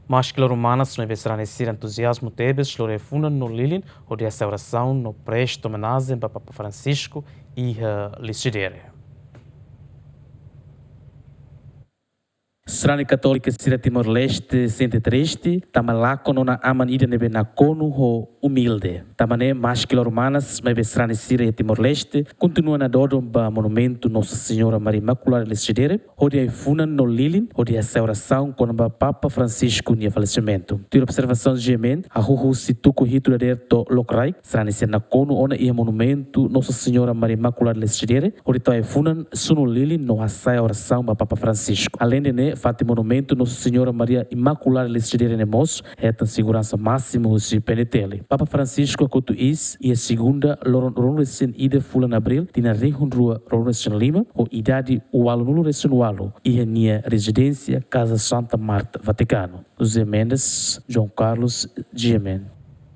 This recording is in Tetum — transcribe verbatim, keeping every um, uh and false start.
Maski loro manas, maibé sarani sira entuziazmu tebes lori ai-funan no lilin hodi hasai orasaun no presta omenajen ba Papa Francisco iha Lecidere. Sarani katólika sira Timor-Leste sente triste tanba lakon ona aman ida ne'ebé nakonu ho umilde. Tanba ne'e, maski loro manas, maibé sarani sira iha Timor-Leste kontinua nadodon ba monumentu Nossa Senhora Maria Imaculada Lecidere hodi ai-funan no lilin hodi hasai orasaun kona-ba Papa Francisco nia falesimentu. Tuir observasaun GMN, hahú husi tuku hitu dadeer to'o lokraik, sarani sira nakonu ona iha monumentu Nossa Senhora Maria Imaculada Lecidere hodi tau ai-funan, sunu lilin no hasai orasaun ba Papa Francisco. Aleinde ne'e, fatin monumentu Nossa Senhora Maria Imaculada Lecidere ne'e mós hetan seguransa másimu husi PNTL. Papa Francisco hakotu iis iha segunda, loron ruanulu-resin-ida fulan Abríl, tinan rihun rua ruanulu-resin-lima, ho idade ualunulu-resin-ualu, iha nia rezidénsia Casa Santa Marta, Vatikanu. José Mendes, João Carlos, GMN.